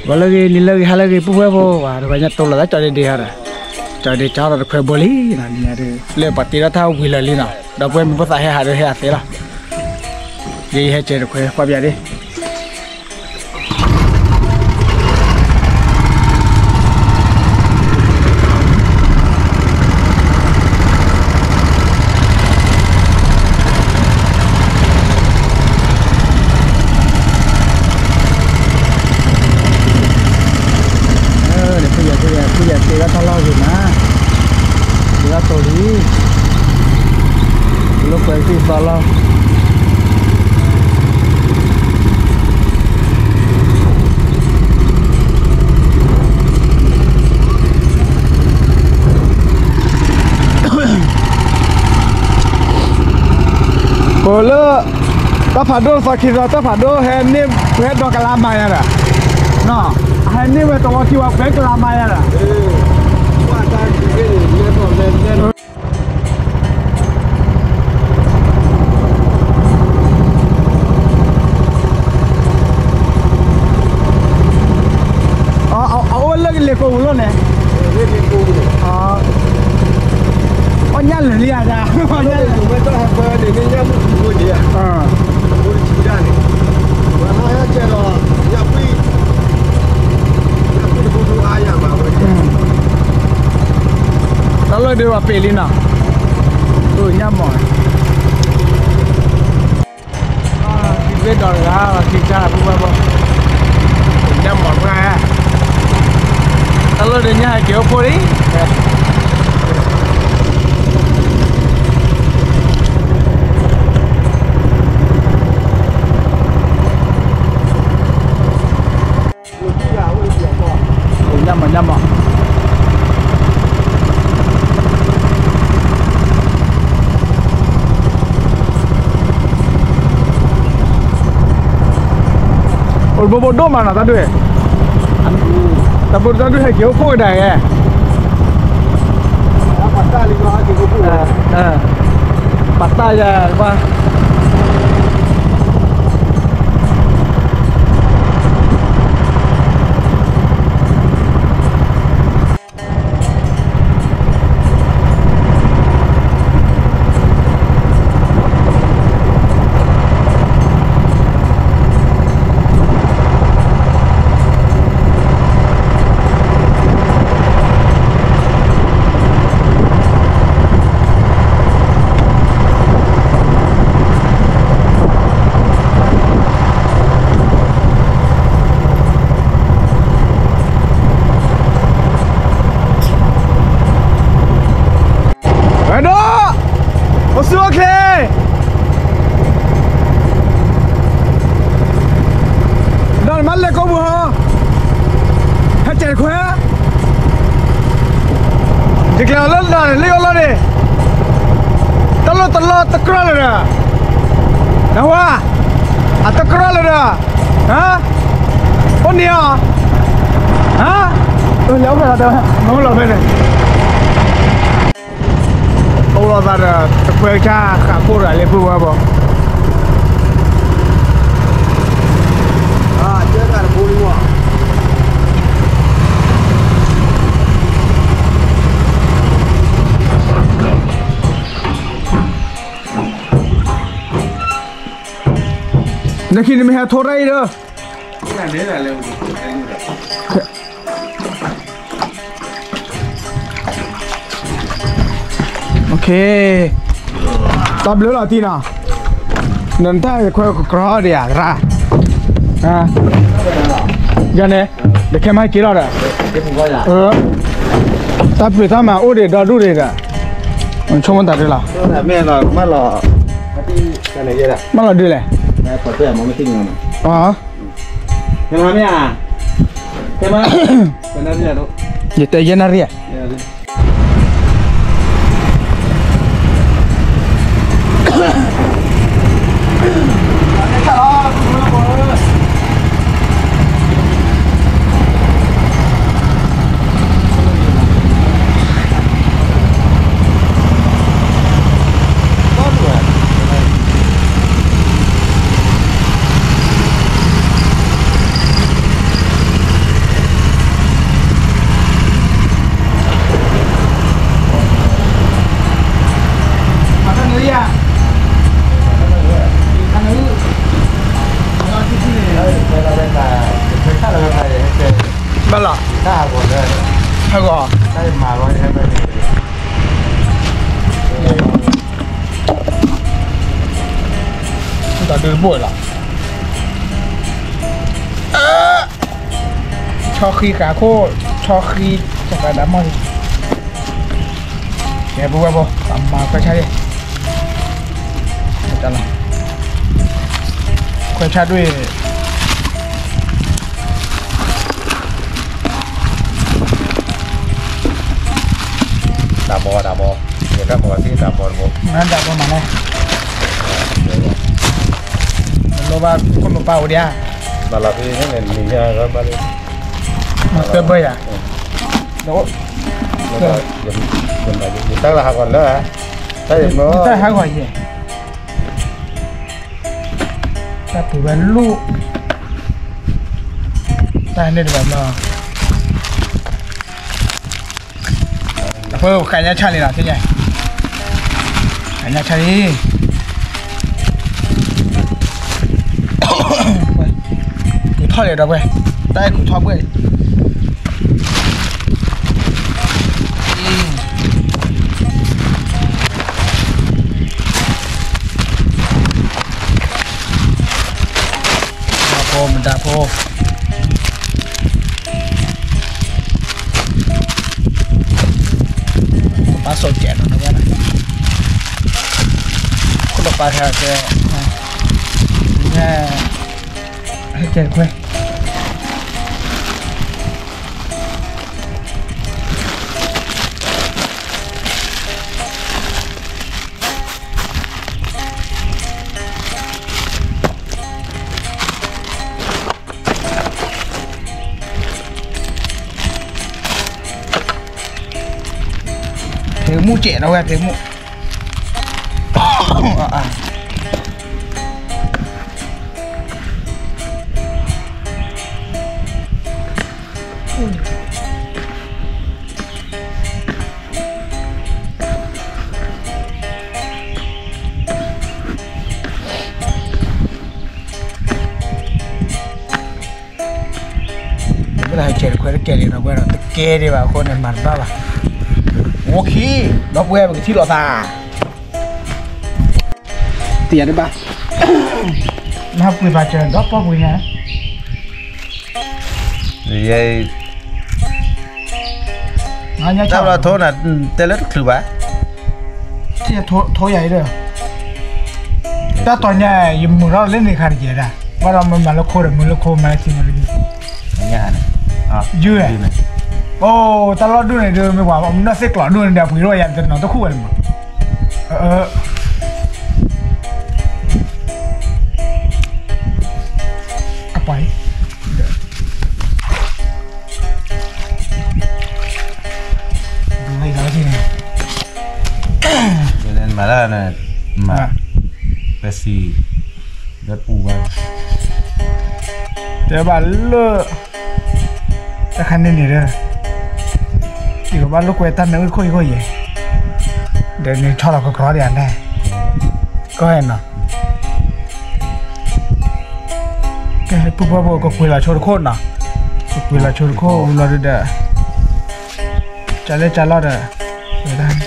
ဂီၤလၢအဂ့ၤ နံၤလၢအဂ့ၤ ဟါလၢအဂ့ၤ ပုၢ်ဝဲၢ်ဖိ ပှၤတဂၤညါ တိၢ်လိာ်သးကၠီဒ့ဒ့ဟီဒီး ကၠီဒ့ကၠီဒီးတခွဲဘိလံနီၤ ဒ်န့ၣ်ဒီး လၢပှၤတ့ထီၣ်တၢ်ဝံၤလၢာ်လံနီၤ ဒီပုၢ်ဝဲၢ်မ့ၢ်ဖိသၣ်ဟဲဟးဒီးဟဲအသ့လီၤ ယဟဲကဲတခွဲကွၢ်ပယၤဒ့ ဖုယၤဖုယၤဖုယၤ က့ၤဘၣ်တၢ်လီၢ်ဂ့ၤမး က့ၤဘၣ်တိၢ်လံ လိာ်ကွဲက့ၤသီလီၤ ပလၢ တၢ်ဖးဒိၣ်သီခံသီ တၢ်ဖးဒိၣ်ဟဲန့ၢ် ပဟဲဒီကလါမါယၤဒီး နီၤ အဟဲန့ၢ်ဝဲတဝီခံဝီ ပဟဲကလါမါယၤဒီး အအိၣ်လၢကလ့ၤကိးပူၤလီၤန့ၣ် အီၣ်ညၣ်လၢာ်လံဧါ အီၣ်ညၣ်လၢာ် တၢ်လီၢ်ဒုးပှၤပ့ၤလံနီၤ ညၣ်မီၢ် သုးဘ့ၣ်ဒီးတဂၤ ပှၤခံကါ ပုၢ်ဝဲၢ်ဖိ ညၣ်မီၢ်ပှၢ် တၢ်လီၢ်ဒုးညၣ်ဟဲက့ၤအိၣ်ဖှိၣ်လံ ညၣ်မီၢ် ညၣ်မီၢ် အိၣ်ဘိဘိဒိၣ်မးနီၤ တၢ်ဒုး တၢ်ဘိတၢ်ဒုးဟဲက့ၤအိၣ်ဖှိၣ်ကဒါက့ၤ ပတၢ်ယၤကွၢ် ဝဲဒိၣ် အိၣ်ဆူၣ်အိၣ်ချ့ ဒီးနမ့ၢ်လဲၤကိးပူၤဟီ ဟဲကဲတခွဲ ယကျဲၤအီၤလၢနၤန့ၣ် လၢယအိၣ်လီၤန့ၣ် တၢ်လီၢ်တလီၢ်တကြၢးလၢၤဒီး နဝါ အတကြၢးလၢၤဒီး ဟါ အိၣ်န့ၣ်အီၤ ဟါ လဲၤအိၣ်ဖဲလီၤတဲဝဲ မ့ၢ်အိၣ်လီၤဖဲန့ၣ် အိၣ်လီၤသးဒီး တခွဲကဆၣ်ဃးခိၣ်တဂၤလၢပုၢ်ဝဲၢ်ဘီ နခံနမ့ၢ်ဟဲထိရၣ်အံၤဒီး တၢ်ဘျုးလီၤတံၢ်နီၤ နတၢ်ခွဲကကြီဒံးဧါ သရၣ် ယၤန့ၣ် တခဲမးက့ၤလီၤဒီး တၢ်ပျုးတၢ်မၤအိၣ်ဒံးဒီဒူၣ်ဒံးဒီး ဆိကမိၣ်တၢ်ဒ်လီၤ မ့ၢ်လီၤဒုးလဲၣ် ယတဲယဲၢ်နၣ်ရံၣ်ဧါ တၢ်ဟးဂီၤလၢ ဟးဂီၤ တၢ်မၤလီၤဟဲဖဲန့ၣ် တၢ်ဒုးတဘိၣ်လီၤ ဆီဃံဃာ်ခိၣ် ဆီဃံ တၢ်ဃာ်ဒၣ်မီၢ်လံ ကဲပဝဲဘိ ပမၤခွဲးဆါလံ တၢ်လီၤ ခွဲးဆါဒွံၣ် တၢ်ဘီတၢ်ဘီ ယကမၤသံတၢ်ဘီတဘီ မၤတၢ်ဘီမၤလဲၣ် လိၣ်ဘၣ်ခိၣ်လိၣ်ပၢ်အိၣ်ဒံးဧါ ဘၣ်လီၤဖဲန့ၣ်န့ၣ် မၤသၢဘၢယၤ ယတၢ်လၢဟးဂီၤလၢ တၢ်ယမၤ ယတၢ်ဟးဂီၤယဲ တၢ်ပူၤဝဲလူၢ် တၢ်န့ၣ်တဘၣ်ဘျီ အဖိ ဃာ်ညါဆၣ်လံနီၤ သ့ၣ်ညါ ဃာ်ညါဆၣ်လံ ကူၣ်ထီၣ်လံဒီးဝဲ တၢ်အဲၣ်ကူၣ်ထီၣ်ဘှဲၣ် မဒါဖိ မဒါဖိ ပၢ်စိာ်ကဲးနီၤ နဝဲနီၤ ခိၣ်လီၤပၢ်ခဲကဲ ဟဲကဲးခွဲး ဖံးမူၣ်ကဲးနီၤဝဲ ဖံးမူၣ် မ့ၢ်လၢဟဲကဲးတခွဲတကဲးလံနီၤ ပဝဲဒီးတကဲဒံးဘၣ်အဃိန့ၣ် မၤတဘၣ်ဘၣ် အိၣ်ခံ ဒီပုၢ်ဝဲၢ်ပကထံၣ်လိာ်သး တယၤတဘၣ် နဟးပှ့ၤဘၣ်စၢၤဒီးပီၢ်ပှ့ၤညါ ယဲ တၢ်ဘျီထိနၤ တဲလၢတချုးဘၣ် ထိယၤအံၤဒီး တၢ်တီၤညါ ယမုာ်ထီၣ်လၢန့ၣ်ခါတက့ၢ်ဒၣ် ဘၣ်ဒီးမၤလၢခိဒီး မုာ်လၢခိ မၤလၢခံမၤလၢခံ ယုၢ် အိၣ် တၢ်လီၢ်ဒိၣ်န့ၣ်ဒုး မ့ၢ်ပှၤမၤနီၢ်သ့ၣ်ကျီဒိၣ်န့ၣ်ဒီး ပှ့ၤထီၣ်ယၤတနီၤတခူၣ်ဝဲန့ၣ်မး အပှၤအံၤ မၤလၢ မၤ ပစံး လၢပူၤဘၣ် တဲဘၣ်လၢ တခါန့ၣ်န့ၣ်ဒီး ယကဘၣ်လိာ်ကွဲတၢ်နၢအုၣ်တခိၣ်ယခိၣ်ယဲၢ် ဒီးန့ၣ်ဆီလီၤကကြီဒံးဧါလဲၣ် ကီၢ်နီၤ ကဲ ပုၢ်ဖိဖိ ကကွံာ်လီၤဆိတခိၣ်နီၤ ကကွံာ်လီၤဆိတခိၣ် ဝံၤလီၤဒုဒီး ကလၢကလီၢ်ဒီး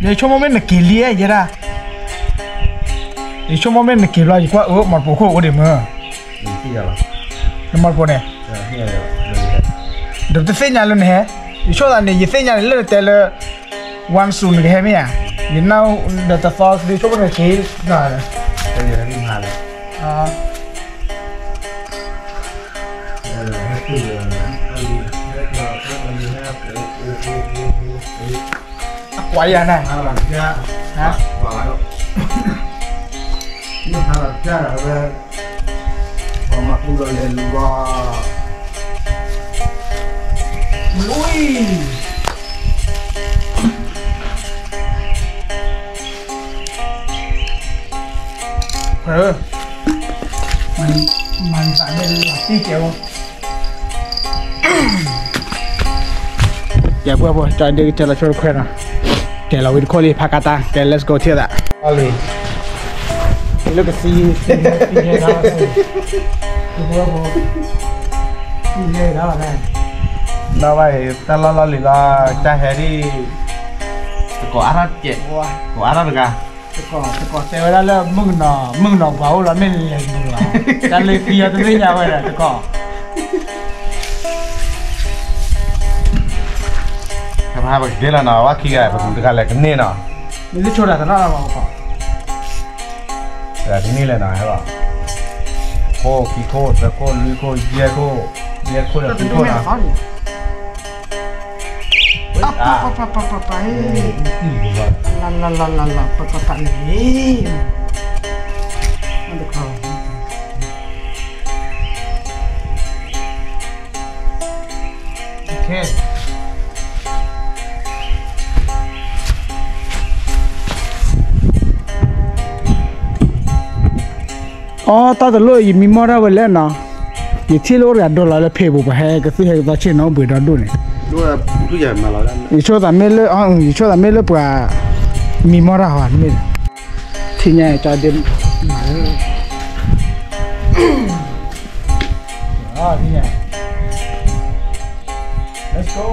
ယဆိကမိၣ်မ့ၢ်နက့ၤလံယဲဒၣ် ယဆိကမိၣ်မ့ၢ်နက့ၤဘျီ ယကွၢ်အၢ မီၢ်တပိာ်ခိၣ်အိၣ်ဒံးမၢ် နမီၢ်တပိာ်န့ၣ် ဒီးပတသ့ၣ်ညါလၢနဟဲ ယဆိသးန့ၣ် ယသ့ၣ်ညါန့ၣ်လၢနတဲလၢ ဝါနစူၤနကဟဲမ့ၢ်ဧါ ယနၢ်ဒီးတသီဒုဆိကမိၣ်နက့ၤ အကွၢ်ယၤန့ၣ် ဟါ မ့ၢ်ဟါလီၤပျၢ်လီၤဝဲ ပှၤမၤပူၤလီၤလဲၤလူၤဘၣ် လူၤအံၤ မၤသးမ့ၢ်လီၤတံၢ်ကဲဝဲ ကဲပှၤဖိ ကၠီဒုကတဲလီၤဆိတခွဲနီၤ ကဲလီၤဝံၤတခိၣ်လံ ဖးကါတၢ် ကဲ let's go ထံၣ်သး လံ လၢကသံ သံဟဲဒီး သံဟဲဒီး သံဟဲဒီး နီၢ်ဘၣ်အံၤ တၢ်လီၢ်လီၢ်လံၤလီၤ တၢ်ဟဲဒ် တကိးအါထီၣ်ကဲး ကိးအါထီၣ်တဂၤ တကိး တကိးတဲဝဲဒၣ်လၢ မုၣ်ကနီၤ မုၣ်ကနီၤပှၤအိၣ်လီၤ မ့ၢ်လဲၤဒိးလီၤ တၢ်လၢသံအီၤတသ့ၣ်ညါဝဲဒီး တကိး ကဲလီၤနီၤ ဝဲခံဂၤ ပကတဂၤလဲၤကန့ၢ်နီၤ မ့ၢ်လၢဆိဒၣ်တနီၤလီၤ တဂၤကန့ၢ်လဲၣ်နီၤ ဟဲလီၤ ခိၣ် ခံခိၣ် သၢခိၣ် လွံၢ်ခိၣ် ယဲၢ်ခိၣ် ယဲၢ်ခိၣ်ဒီးသံခိၣ်နီၤ ပပပပပပ လလလလလ ပပပလလ အီ တၢ်တလိၣ် ယမံမီၢ်တၢ်ဝဲလဲၣ်နီၤ, ယထံၣ်လၢအိၣ်တဂၤဒိလီၤလၢဖ့ပူၤ ပှၤဟဲကသုၣ်ဟဲကသီဆ့ၣ်နီၤ အိၣ်ဘှံးဒီဒိၣ်န့ၣ်, ယဆိသးမ့ၢ်လၢ ယဆိသးမ့ၢ်လၢပှၤ မံမီၢ်တၢ်ဟီ မ့ၢ် ထံၣ်ညါကၠီဒ့ Let's go.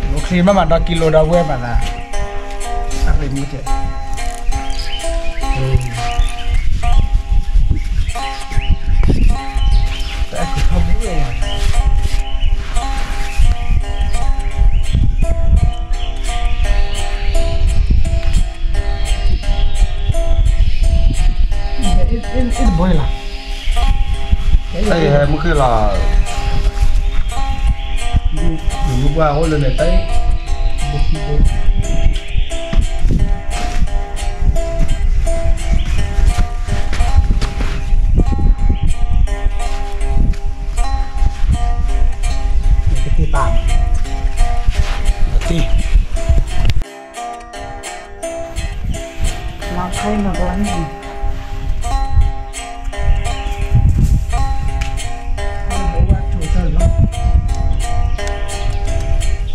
အိၣ်ချ့မးမးဒီးကံလိဒီးဝဲမးသး, အရ့မုၢ်ကဲ, တၢ်ကူၣ်ထီၣ်ဘုဝဲ, တၢ်အံၤဟဲမုၢ်ဃ့လီၤ, ယမုၢ်ပှၢ်အိၣ်လၢန့ၣ်တၢ်အံၤ, ကတံၢ်ပာ်, ကတံၢ် လီၤခဲနီၤကလီၤန့ၣ်,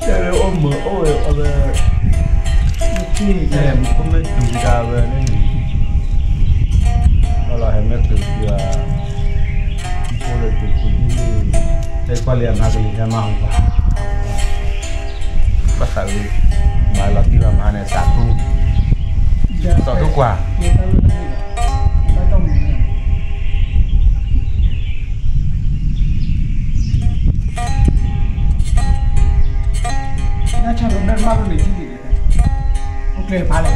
တဲလၢအိၣ်မုာ်အိၣ်ဝဲအီၤဝဲ, မ့ၢ်မူခိၣ်မ့ၢ်တုၤဒၣ်ဝဲန့ၣ်, ဘၣ်လီၤဟဲမ့ၢ်တုၤဒၣ်, မူခိၣ်လၢတုၤတုၤဒၣ်, တဲကွၢ်လံအမါကလံၤဟဲမၤအီၤပှၤ ဘၣ်သးဝံၤ, မၤလီၤတံၢ်လီၤမၤန့ၣ် သးထူ, သးထူကွၢ်, အိၣ်ကျဲဖးလဲၣ်,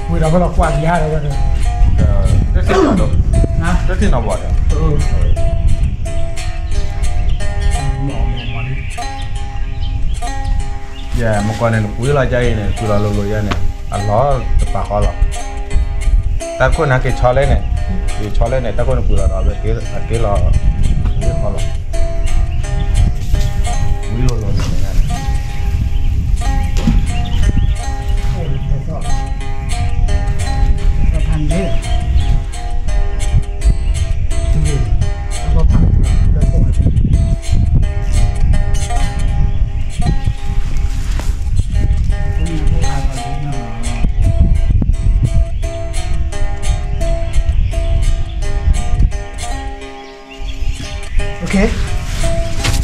ဝံၤဒီးဖဲလီၤကွၢ်ယါဒီး, တသ့ၣ်နီၤဘၣ်ဒီး, ယဲ မကီၢ်န့ၣ် နကွံလီၤယါအံၤန့ၣ် ကွံလီၤလိၤလိၤယါန့ၣ် အလီၤတပာ်ဃီလီၤ, တၢ်ခိၣ်န့ၣ် ဟဲက့ၤဆီလဲၣ်န့ၣ်, က့ၤဆီလဲၣ်န့ၣ် တၢ်ခိၣ်န့ၣ်ကွံလီၤဒီး အက့ၤလီၤ, ဃီလီၤ, ဝံၤလိၤလိၤန့ၣ်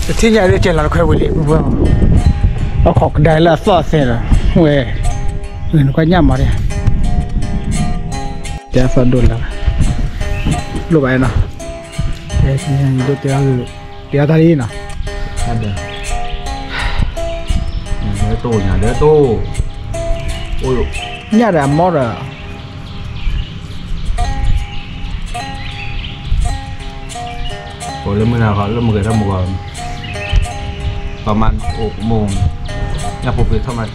တထံၣ်ညါဒ်ကဲလီၤတခွဲဝံၤလံ ပှၤ, အခီၣ်ကဒါလၢအသီၣ်အသဲဒီး, ဝဲ, နခွဲညၣ်မၤဒ်, တဲအသီၣ်ဒိၣ်လၢ, လိၣ်ဘၣ်နီၤ, တဲအတၢ်လံနီၤ, ညါဒီးအမီၢ်ဒီး အိၣ်လၢမုၢ်နၤဃီ လၢမုၢ်ဂဲၤထီၣ်မုၢ်ဂီၤ, ပမၤအိၣ်မူ, ညၣ်ဖိဖံးထီၣ်မး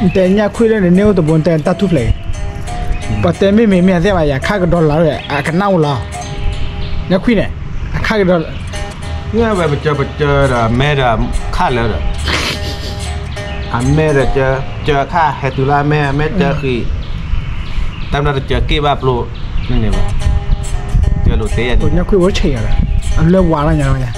နတဲညၣ်ခွံလၢနန့ၢ်အိၣ်တဘိ နတဲတၢ်ထူၣ်ဖျဲး, ပှၤတဲမ့ၢ်မ့ၢ်မ့ၢ်အသ့ၣ်ဘၣ် ယခါကဒီးလီၤဝဲ အကနၣ်အိၣ်လီၤ, ညၣ်ခွံန့ၣ်, အခါကဒီး, ညၣ်ဝဲပကၢပကၢဒီး အမဲဒီးခါလၢာ်ဒီး, အမဲဒီးကၢ, ကၢခါဟဲတုၤလၢအမဲ အမဲကၢဃံ, တၢ်မနုၤတစၢၤက့ၢ်ဘၣ်ပျိ, မ့ၢ်န့ၣ်ဘၣ်, စၢၤလိာ်သ့ယၤန့ၣ်, ညါကွံာ်ဝဲဆံးယၤ, အလၢဝါလီၤညါလီၤညါ.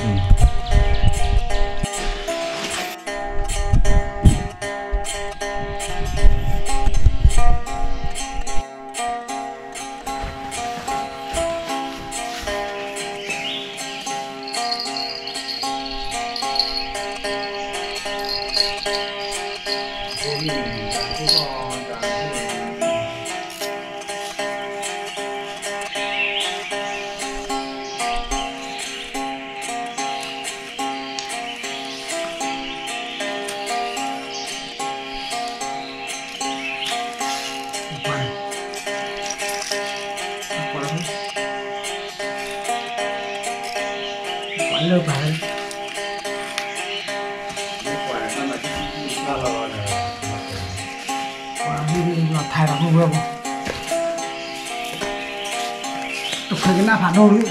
တခွဲးကနၣ်ဖးဒိၣ်လံ.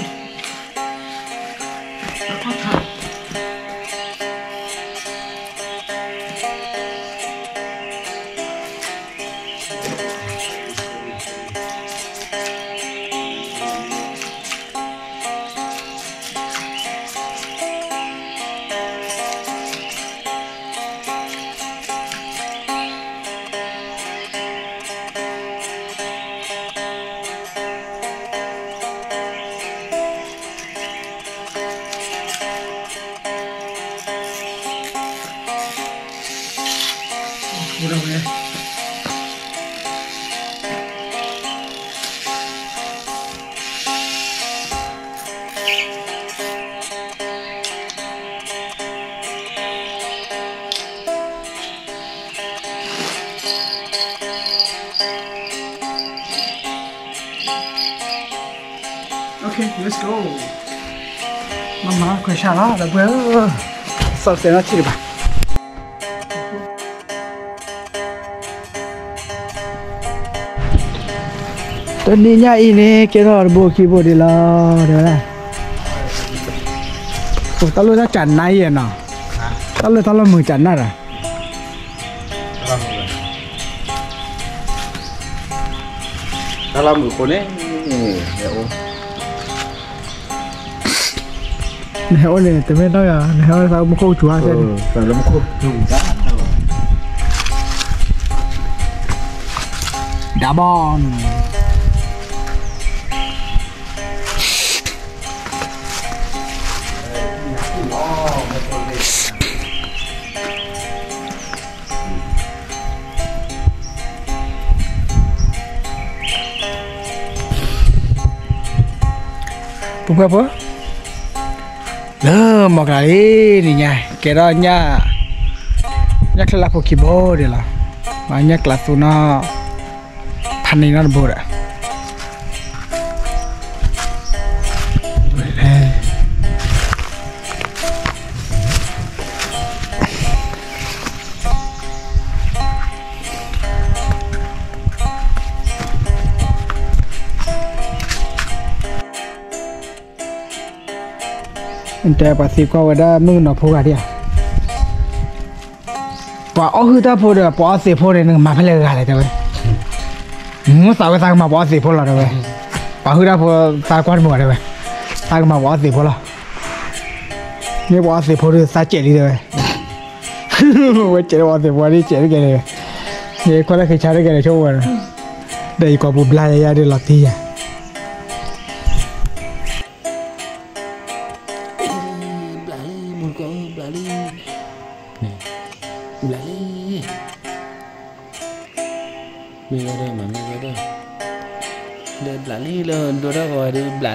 Okay, let's go. မၤမၤခွဲးဆၣ်လီၤ ဒီပုၢ်ဝဲၢ်ဧၢ, စီၣ်စဲးနီၣ်ဆံးတဘၣ်. တနံၤညါအံၤန့ၣ် ကဲထီၣ်တဘိခံဘိဒံးလီၤ တဲဝဲဒၣ်. တၢ်လၢတၢ်ကၢ်နါအံၤနီၤ, တၢ်လၢတၢ်လီၢ်မုာ်ကၢ်နါဒီး တၢ်လီၢ်မုာ်အဃိန့ၣ် နဟဲအိၣ်န့ၣ် တမ့ၢ်နီၢ်ယၤ နဟဲအိၣ်သးမူခိၣ်ကစူၤဧါ, ဒါဘီ ပုၢ်ဖိဖိ လၢမီၢ်ကျၢ်လံန့ၣ်ညါ ကဲထီၣ်ညၣ်, ညၣ်ချၢလၢဖိခံဘိဒံးလီၤ, ညၣ်ကျၢ်သူနီၤ, ဖးန့ၢ်နီတဘိဒီး တဲပှၤသံကွၢ်ဝဲဒၣ်မုၣ်ကနီၤဖိဂၤဒံးဧါ, ပှၤအီၣ်ဟုၣ်တၢ်ဖိဒီး ပှၤအီၣ်သံးဖိန့ၣ် နကမၤဖဲလဲၣ်ဂၤလဲၣ်တဲဝဲ, မ့ၢ်သးဝဲသးကမၤပှၤအီၣ်သံးဖိလီၤတဲဝဲ, ပှၤဟုၣ်တၢ်ဖိသးကွၢ်တမုာ်ဘၣ်တဲဝဲ, သးကမၤပှၤအီၣ်သံးဖိလီၤ, မ့ၢ်ပှၤအီၣ်သံးဖိဒီးသးစဲးလံတဲဝဲ ဝဲစဲးလၢပှၤသံးဖိဒ်စဲးတကဲန့ၣ်, ယခွဲးလၢခံဆါတကဲန့ၣ်ဆိဝဲ, ဒီးယကိာ်ပူၤဘျါယၤယၤဒ်လီၤတံၢ်ယၤ, ဘျါလံ မုၢ်ကီၢ်ဘျါလံ, ဘျါလံ, မ့ၢ်ဝဲဒၣ်မၤမ့ၢ်ဝဲဒၣ်, ဒီးဘျါလံလၢဒိတၢ်ဂီၤဒ်ဘျါ